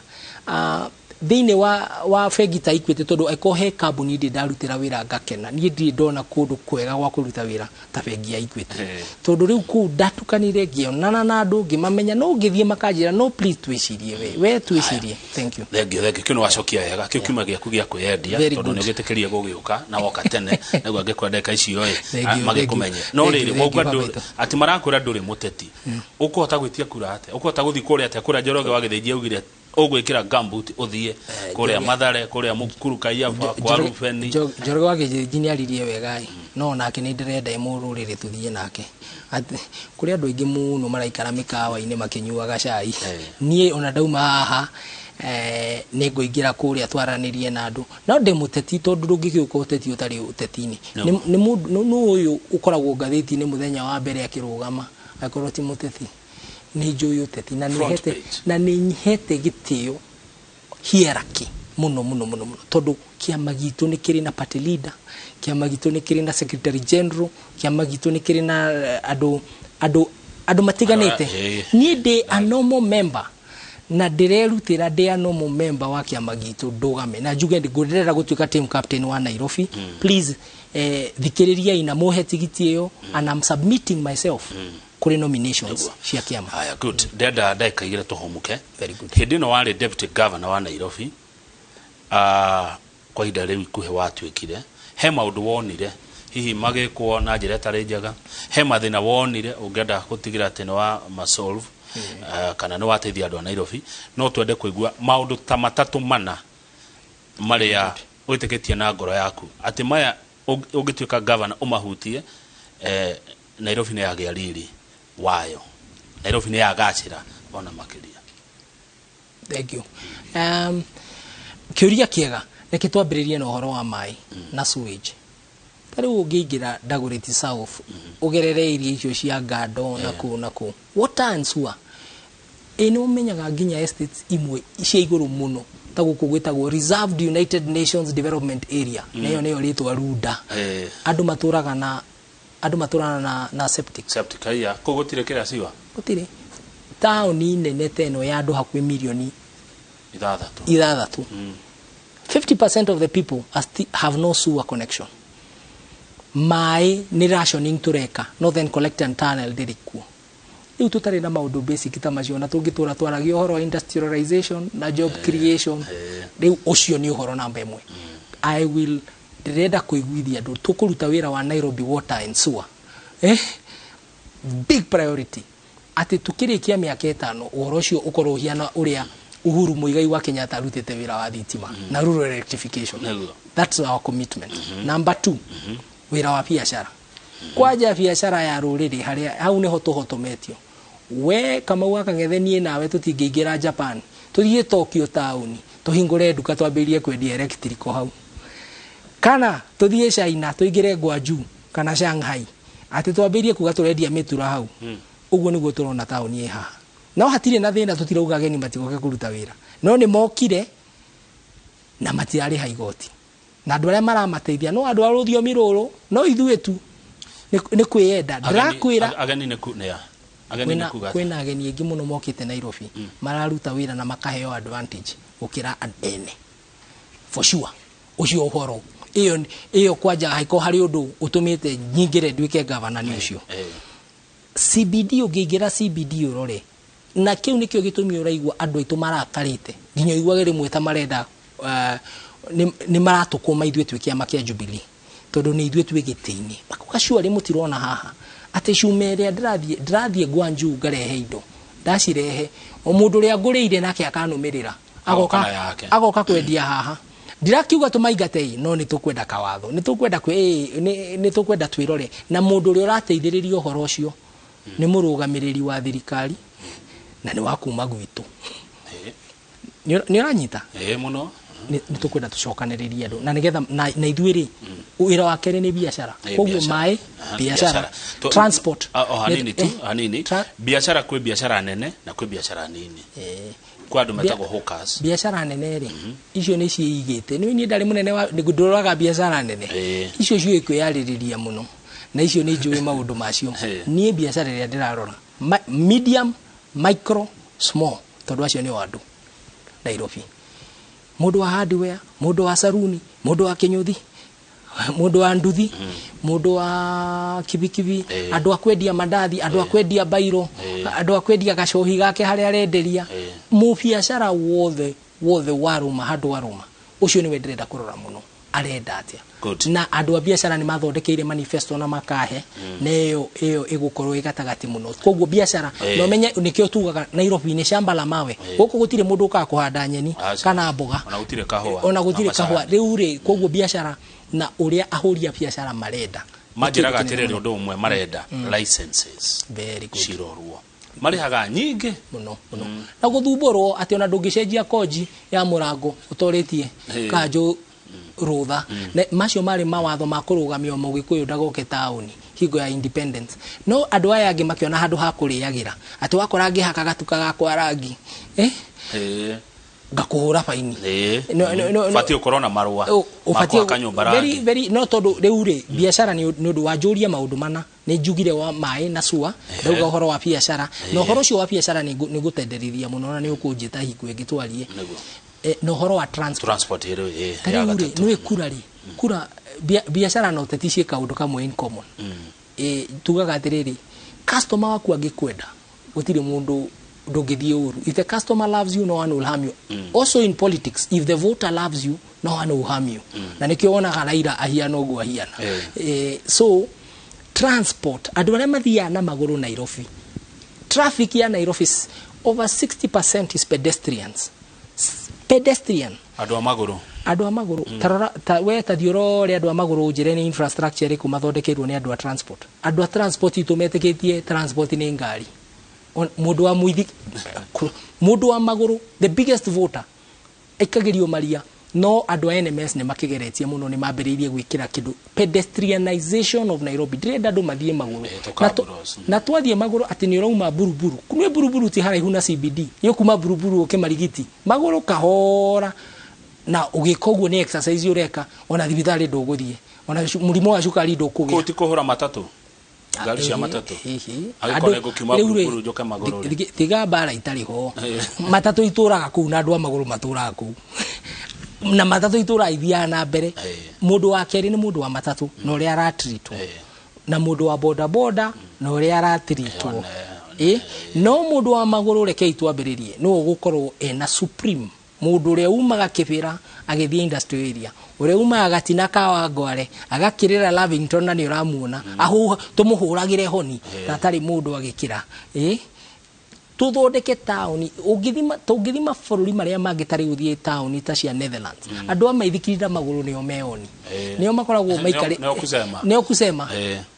Thĩinĩ wa bengi ta Equity, tondũ angĩkorwo he kambuni ndĩ ndarutĩra wĩra ngakena, niĩ ndirĩ ndona kũndũ kwega gwa kũruta wĩra ta bengi ya Equity. Tondũ rĩu kũu ndatukanire, ngĩonana na andũ, ngĩmamenya, no ngĩthiĩ makanjĩra, no please twĩcirie, we twĩcirie. Thank you. Thank you, thank you. Kĩu nĩ wacokia wega. Kĩu kiuma gĩaku gĩa kwĩyendia, tondũ nĩ ũgĩtĩkĩrie gũgĩũka na woka tene nĩguo angĩkorwo ndagĩka icio ĩ magĩkũmenye. No rĩrĩ, wauga atĩ marakwĩra ndũrĩ mũteti, ũkũhota gwĩtia kura atĩa? Ũkũhota gũthiĩ kũrĩa atĩa? Kũrĩa Njoroge wa Gĩthĩnji augire ũgwĩkĩra gumboot ũthiĩ kũrĩa Mathare, kũrĩa Mukuru Kaiyaba, kwa Rubeni. Njoroge wa Gĩthĩnji nĩ aririe wega ĩ, no nake nĩ ndĩrenda ĩmũrũrĩrĩ tũthiĩ nake. Atĩ kũrĩ andũ aingĩ mũno maraikara mĩkawa-inĩ makĩnyuaga cai. Niĩ ona ndauma haha, nĩ ngũingĩra kũrĩa twaranĩrie na andũ. No ndĩ mũteti, tondũ ndũngĩgĩũka ũteti ũtarĩ ũteti-inĩ. Nĩ mũndũ nũ ũyũ ũkoragwo ngathĩti-inĩ mũthenya wa mbere akĩrũgama, angĩkorwo ti mũteti. Nĩ njũĩ ũteti na nĩ hete gĩtĩo hierarchy mũno mũno mũno mũno, tondũ kĩama gitũ nĩ kĩrĩ na party leader, kĩama gitũ nĩ kĩrĩ na secretary general, kĩama gitũ nĩ kĩrĩ na andũ matiganĩte. Niĩ ndĩ a normal member na ndĩrerutĩra ndĩ a normal member wa kĩama gitũ ndũgame na njuge ndĩrenda gũtuĩka team captain wa Nairobi. Please thikĩrĩriai na mũhe tigiti ĩyo, and I'm submitting myself kũrĩ nominations cia kĩama. Haya, good. Ndenda ndagĩka igĩrĩ tũhũmũke. Very good. Hĩndĩ ĩno warĩ deputy governor wa Nairobi, kwa ihinda rĩu ikuhĩ watuĩkire, he maũndũ wonire hihi magĩkwo na njĩra ĩtarĩ njega, he mathĩna wonire ũngĩenda gũtigĩra atĩ nĩ wa masolve, kana nĩ wateithia andũ a Nairobi. No twende kũigua maũndũ ta matatũ mana marĩa wĩtĩkĩtie na ngoro yaku atĩ maya ũngĩtuĩka governor ũmahutie, Nairobi nĩ yagĩa riri wayo, Nairobi nĩ yagacĩra ona makĩria. Thank you. Kĩũria kĩega. Reke twambĩrĩrie na ũhoro wa maĩ na sewage. Ta rĩu ũngĩingĩra Dagoretti South, ũgerere iria icio cia Ngando na kũu na kũu, water and sewer ĩ nĩ ũmenyaga nginya estates imwe cia igũrũ mũno ta gũkũ gwĩtagwo Reserved United Nations Development Area, na ĩyo nĩyo rĩtwa Runda. Andũ matũraga na andũ matũraga na septic. Septic haya, kũu gũtirĩ kĩrĩa siwa? Gũtirĩ. Taũni nene ta ĩno ya andũ hakuhĩ mirioni 6. 6. 50% of the people are have no sewer connection. Maĩ nĩ rationing tũreka, Northern Collector and Tunnel ndĩrĩ kuo. Rĩu tũtarĩ na maũndũ basic ta macio, na tũngĩtũra twaragia ũhoro wa industrialization na job creation, rĩu ũcio nĩ ũhoro namba ĩmwe. I will ndĩrenda kũiguithia andũ tũkũruta wĩra wa Nairobi Water and Sewer. Big priority. Atĩ tũkĩrĩkia mĩaka 5 ũhoro ũcio ũkorwo ũhiana ũrĩa Uhuru Muigai wa Kenyatta arutĩte wĩra wa thitima na rural electrification. That's our commitment. Number 2, wĩra wa biacara. Kwanja biacara ya rũrĩrĩ harĩa hau nĩho tũhotometio. We Kamau wa Kang'ethe niĩ nawe tũtingĩingĩra Japan, tũthiĩ Tokyo taũni, tũhingũre nduka twambĩrĩrie kwendia electric hau. Kana tũthiĩ China tũingĩre Guangzhou kana Shanghai, atĩ twambĩrĩrie kuga tũrendia mĩtura hau. Ũguo nĩguo tũrona taũni ĩ haha. No hatirĩ na thĩna, tũtirauga ageni matigoke kũruta wĩra, no nĩ mokire na matirarĩha igoti, na andũ arĩa maramateithia no andũ a rũthiomi rũrũ, no ithuĩ tu nĩ kwĩyenda. Ndĩrakwĩra ageni nĩ ku nĩa? Ageni nĩ kuga atĩa? Kwĩna ageni aingĩ mũno mokĩte Nairobi, mararuta wĩra na makaheo advantage gũkĩra ene. For sure. Ũcio ũhoro. Ĩyo kwanja haiko harĩ ũndũ ũtũmĩte nyingĩre nduĩke gavana nĩ ũcio. CBD, ũngĩingĩra CBD ũrore, na kĩu nĩkĩo gĩtũmi ũraigua andũ aitũ marakarĩte, nginya ũiguage rĩmwe ta marenda nĩ maratũkũma ithuĩ twĩ kĩama kĩa Jubilee, tondũ nĩ ithuĩ twĩ gĩtĩ-inĩ. Makuga surely mũtirona haha atĩ cuma ĩrĩa ndĩrathiĩ Gwanju ngarehe indo, ndacirehe, o mũndũ ũrĩa ngũrĩire nake akanũmĩrĩra, agoka kwendia haha. Ndirakiuga tũmaingate, no nĩ tũkwenda kawatho, nĩ tũkwenda nĩ tũkwenda twĩrore, na mũndũ ũrĩa ũrateithĩrĩria ũhoro ũcio nĩ mũrũgamĩrĩri wa thirikari na nĩ wa kuma gwitũ. Nĩ ũranyita? Mũno. Nĩ tũkwenda tũcokanĩrĩrie andũ na nĩgetha na ithuĩ rĩ, wĩra wa kerĩ nĩ biacara, koguo maĩ, biacara, transport. O hanini tu, hanini. Biacara, kwĩ biacara nene na kwĩ biacara nini. Kwa andũ metagwo hawkers. Biacara nene rĩ, icio nĩ ciĩigĩte. Nĩ niĩ ndarĩ mũnene wa ndũroraga biacara nene, icio ciũĩ kwĩyarĩrĩria mũno, na icio nĩ njũĩ maũndũ macio. Niĩ biacara ĩrĩa ndĩrarora, medium, micro, small, tondũ acio nĩo andũ Nairobi. Mũndũ wa hardware, mũndũ wa saruni, mũndũ wa kĩnyũthi, mũndũ wa nduthi, mũndũ wa kibikibi, andũ a kwendia mandathi, andũ a kwendia bairo, andũ a kwendia gacohi gake harĩa arenderia, mũbiacara wothe wothe warũma handũ warũma, ũcio nĩwe ndĩrenda kũrora mũno arenda atĩa. Na andũ a biacara nĩ mathondekeire manifesto na makahe, na ĩyo ĩgũkorwo ĩ gatagatĩ mũno. Koguo biacara, na ũmenye nĩkĩo tugaga Nairobi nĩ shamba la mawe. Gũkũ gũtirĩ mũndũ ũkaga kũhanda nyeni kana mboga, ona gũtirĩ kahũa, ona gũtirĩ kahũa. Rĩu rĩ, koguo biacara na ũrĩa ahũri a biacara marenda, manjĩraga atĩrĩrĩ, ũndũ ũmwe marenda, licenses cirorwo, marĩhaga nyingĩ mũno mũno, na gũthumbũrwo atĩ ona ndũngĩcenjia koji ya mũrango ũtorĩtie kanjũ rũtha. Macio marĩ mawatho ma kũrũgamia mũgĩkũyũ ndagoke taũni hingo ya independence, no andũ aya angĩ makĩona handũ ha kũrĩagĩra, atĩ wakora ngĩhaka gatuka gakwa rangi, ngakũhũra baini. Ũbatiĩ ũkorwo na marũa ma kũhaka nyũmba rangi. Very, no tondũ rĩu rĩ, biacara nĩ ũndũ wanjũria maũndũ mana, nĩ njugire wa maĩ na cua, ndauga ũhoro wa biacara, na ũhoro ũcio wa biacara nĩ ngũtenderithia mũno, na nĩ ũkũnjĩta hingo ĩngĩ twarie. Na ũhoro wa transport rĩu rĩ, nĩ kura rĩ, kura, biacara na ũteti ciĩ kaũndũ kamwe in common. Tugaga atĩrĩrĩ, customer waku angĩkwenda, gũtirĩ mũndũ ndũngĩthiĩ ũru. If the customer loves you, no one will harm you. Also in politics, if the voter loves you, no one will harm you. Na nĩkĩo wonaga Raila ahiana ũguo ahiana. So transport, andũ arĩa mathiaga na magũrũ Nairobi, traffic ya Nairobi, over 60% is pedestrians. Pedestrian, andũ a magũrũ. Andũ a magũrũ. Tarora ta we, ta thiĩ ũrore andũ a magũrũ, ũnjĩre nĩ infrastructure ĩrĩkũ mathondekeirwo nĩ andũ a transport. Andũ a transport itũ metĩkĩtie transport nĩ ngari. Mũndũ wa mũithi, mũndũ wa magũrũ, the biggest voter, aikagĩrio maria. No andũ a NMS nĩ makĩgeretie mũno, nĩ mambĩrĩirie gwĩkĩra kĩndũ pedestrianization of Nairobi. Ndĩrenda andũ mathiĩ magũrũ, na twathiĩ magũrũ atĩ nĩ ũrauma Buruburu, nĩ Buruburu ti haraihu na CBD, nĩ ũkuma Buruburu ũke Marigiti magũrũ kahora, na ũgĩka ũguo nĩ exercise ũreka, ona thibitarĩ ndũgũthiĩ, ona mũrimũ wa cukari ndũkũgĩa. Kũu ti kũhũra matatũ, ngari cia matatũ, angĩkorwo nĩ ngũkiuma Buruburu njoke magũrũ? Tiga mbara itarĩ ho. Matatũ itũraga kũu na andũ a magũrũ matũraga kũu, na matatũ itũraga ithiaga na mbere. Mũndũ wa kerĩ nĩ mũndũ wa matatũ na ũrĩa aratreatwo, na mũndũ wa boda boda na ũrĩa aratreatwo. No mũndũ wa magũrũ, rekei twambĩrĩrie, nĩwe ũgũkorwo ena supreme. Mũndũ ũrĩa umaga Kĩbĩra agĩthiĩ industrial area, ũrĩa umaga Gatina Kawangware agakĩrĩra Lavington, na nĩ ũramuona tũmũhũragĩre honi na atarĩ mũndũ agĩkĩra. Tũthondeke taũni. Tũngĩthima bũrũri marĩa mangĩ, ta rĩu ũthiĩ taũni ta cia Netherlands, andũ a maithikiri na magũrũ nĩo meoni, nĩo makoragwo maikari, nĩo kusema.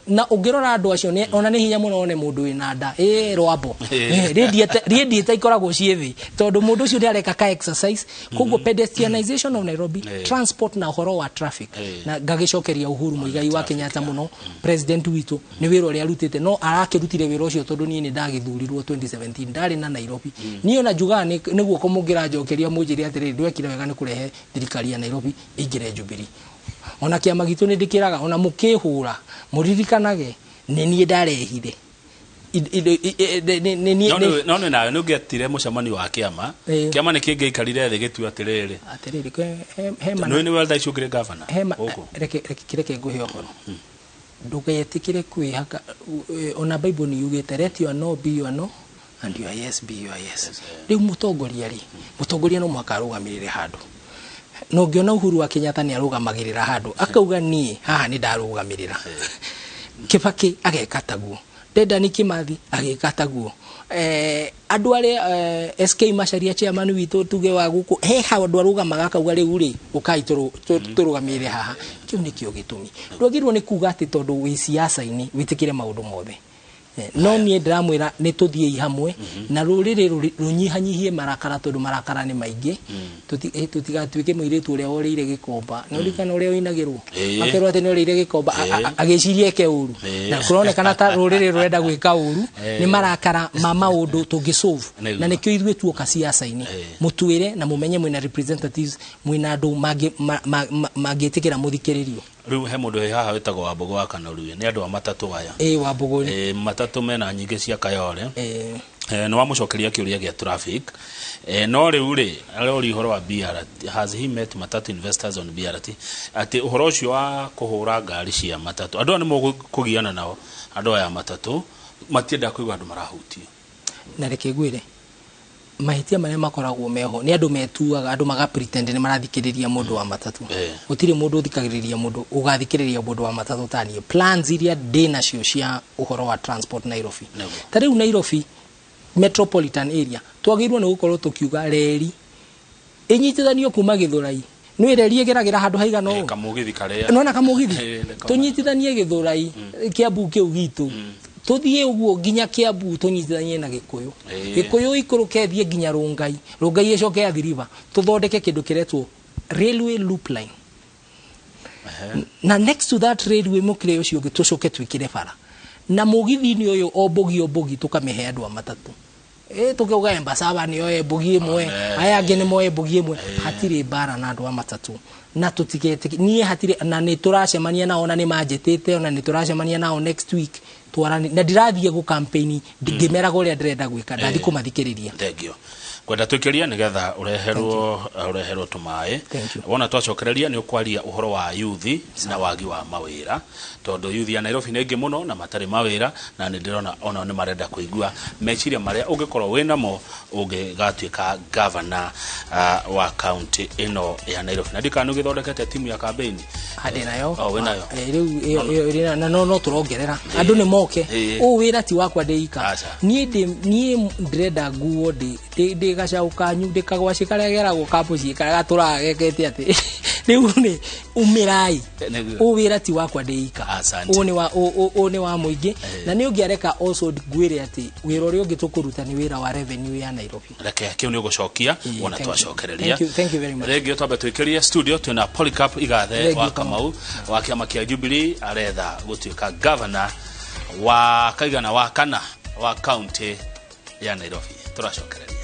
Na ũngĩrora andũ acio, ona nĩ hinya mũno one mũndũ wĩna nda rwambo radiator ikoragwo ciĩ thĩ, tondũ mũndũ ũcio nĩ areka ka exercise. Koguo pedestrianization of Nairobi, transport na ũhoro wa traffic. Na ngagĩcokeria Uhuru Muigai wa Kenyatta mũno, president witũ, nĩ wĩra ũrĩa arutĩte. No arakĩrutire wĩra ũcio tondũ niĩ nĩ ndagĩthurirwo 2017, ndarĩ na Nairobi. Niĩ ona njugaga nĩ guoko mũngĩranjokeria mũnjĩre atĩrĩrĩ, ndwekire wega nĩ kũrehe thirikari ya Nairobi ĩingĩre Jubilee. Ona kĩama gitũ nĩ ndĩkĩraga, ona mũkĩhũra mũririkanage nĩ niĩ ndarehire. Indo nĩ No no nĩ nawe nĩ ũngĩetire mũcemanio wa kĩama. Kĩama nĩ kĩngĩaikarire thĩ gĩtue atĩrĩrĩ, Atĩrĩrĩ, he nĩ nĩ thaa ici ũkĩrĩ gavana hema gũkũ. Reke ngũhe ũhoro. Ndũgetĩkĩre kwĩhaka. Ona Bible nĩ yugĩte, "Let your no be your no and your yes be your yes." Rĩu mũtongoria rĩ, mũtongoria no mũhaka arũgamĩrĩre handũ, na ũngĩona Uhuru wa Kenyatta nĩ arũgamagĩrĩra handũ, akauga, "Niĩ haha nĩ ndarũgamĩrĩra." Kibaki ageka taguo, Dedan Kimathi agĩka taguo, andũ arĩa SK Macharia, chairman witũ, tuge wa gũkũ, he handũ arũgamaga akauga, "Rĩu rĩ, ũkai tũrũgamĩrĩre haha." Kĩu nĩkĩo gĩtũmi ndwagĩrĩirwo nĩ kuga atĩ tondũ wĩ siasa-inĩ wĩtĩkĩre maũndũ mothe. No niĩ ndĩramwĩra nĩ tũthiĩi hamwe na rũrĩrĩ rũnyihanyihie marakara, tondũ marakara nĩ maingĩ. Tũtigatuĩke mũirĩtu ũrĩa worĩire gĩkomba. Nĩ ũririkana ũrĩa ũinagĩrwo? Ĩĩ. Akerwo atĩ nĩ orĩire gĩkomba, agĩciria eke ũru, na kũronekana ta rũrĩrĩ rũrenda gwĩka ũru nĩ marakara ma maũndũ tũngĩ solve. Na nĩkĩo ithuĩ tuoka siasa-inĩ, mũtwĩre na mũmenye mwĩna representatives, mwĩna andũ mangĩtĩkĩra mũthikĩrĩrio. Rĩu he mũndũ wĩ haha wĩtagwo Wambũgũ wa Kanoruĩ, nĩ andũ a matatũ aya. Ĩ, Wambũgũ. Matatũ mena nyingĩ cia Kayole. Nĩ wamũcokeria kĩũria gĩa traffic. No rĩu rĩ, arori ũhoro wa BRT. Has he met matatu investors on BRT? Atĩ ũhoro ũcio wa kũhũra ngari cia matatũ, andũ aya nĩ mũkũgiana nao? Andũ aya a matatũ matiendaga kũigua andũ marahutio. Na reke ngwĩre, mahĩtia marĩa makoragwo meho nĩ andũ metuaga, andũ maga pretend nĩ marathikĩrĩria mũndũ wa matatũ. Gũtirĩ mũndũ ũthikagĩrĩria mũndũ, ũgathikĩrĩria mũndũ wa matatũ ta niĩ. Plans iria ndĩ nacio cia ũhoro wa transport Nairobi, ta rĩu Nairobi metropolitan area, twagĩrĩirwo nĩ gũkorwo tũkiuga reri ĩnyitithanio kuma Gĩthũrai. Nĩ reri ĩgeragĩra handũ haigana ũũ. Kamũgithi karĩa. Nona kamũgithi. Nĩkona. Tũnyitithanie Gĩthũrai, Kĩambu kĩu gitũ, tũthiĩ ũguo nginya Kĩambu, tũnyitithanie na Gĩkũyũ. Gĩkũyũ ikũrũke thiĩ nginya Rũngai, Rũngai ĩcoke Athi River, tũthondeke kĩndũ kĩretwo railway loop line, na next to that railway, mũkĩra ũcio ũngĩ, tũcoke twĩkĩre bara na mũgithi-inĩ ũyũ, o mbogi o mbogi tũkamĩhe andũ a matatũ. Tũkauga Embasava nĩ oe mbogi ĩmwe, aya angĩ nĩ moe mbogi ĩmwe. Hatirĩ mbara na andũ a matatũ, na tũtigetĩki niĩ hatirĩ, na nĩ tũracemania nao, na nĩ manjĩtĩte, ona nĩ tũracemania nao next week twarani, na ndirathiĩ gũ campaign ngĩmeraga ũrĩa ndĩrenda gwĩka, ndathiĩ kũmathikĩrĩria. Thengio. Kwenda twĩkĩrie nĩgetha ũreherwo tũmaĩ. Thank you. Wona twacokereria nĩ ũkwaria ũhoro wa yuthi na wagi wa mawĩra, tondũ yuthi ya Nairobi nĩ aingĩ mũno na matarĩ mawĩra, na nĩ ndĩrona onao nĩ marenda kũigua meciria marĩa ũngĩkorwo wĩnamo ũngĩgatuĩka gavana wa kaunti ĩno ya Nairobi. Na ndikana nĩ ũgĩthondekete timu ya campaign? Ndĩ nayo. Oh, wĩ nayo? Rĩu ĩyo ĩrĩ na no tũrongerera andũ nĩ moke. Ũũ wĩra ti wakwa ndĩ ika. Aca. Niĩ ndĩrenda nguo ndĩ gacaũ kanyu, ndĩ kagwacĩ karĩa geragwo ka mũciĩ karĩa gatũraga gekete atĩ rĩu nĩ umĩrai. Ũũ wĩra ti wakwa ndĩ ika. Asante. Ũũ nĩ wa mũingĩ, na nĩ ũngĩareka also ngwĩre atĩ wĩra ũrĩa ũngĩ tũkũruta nĩ wĩra wa revenue ya Nairobi. Reke kĩu nĩ ũgũcokia wona Thank you. twacokereria. Thank you, thank you very much. Rĩngĩ twambe twĩkĩrie studio, twĩna Polycarp Igathe Thank wa you, Kamau wa kĩama kĩa Jubilee, aretha gũtuĩka gavana wa kaigana wa kana wa kaunti ya Nairobi. Tũracokereria.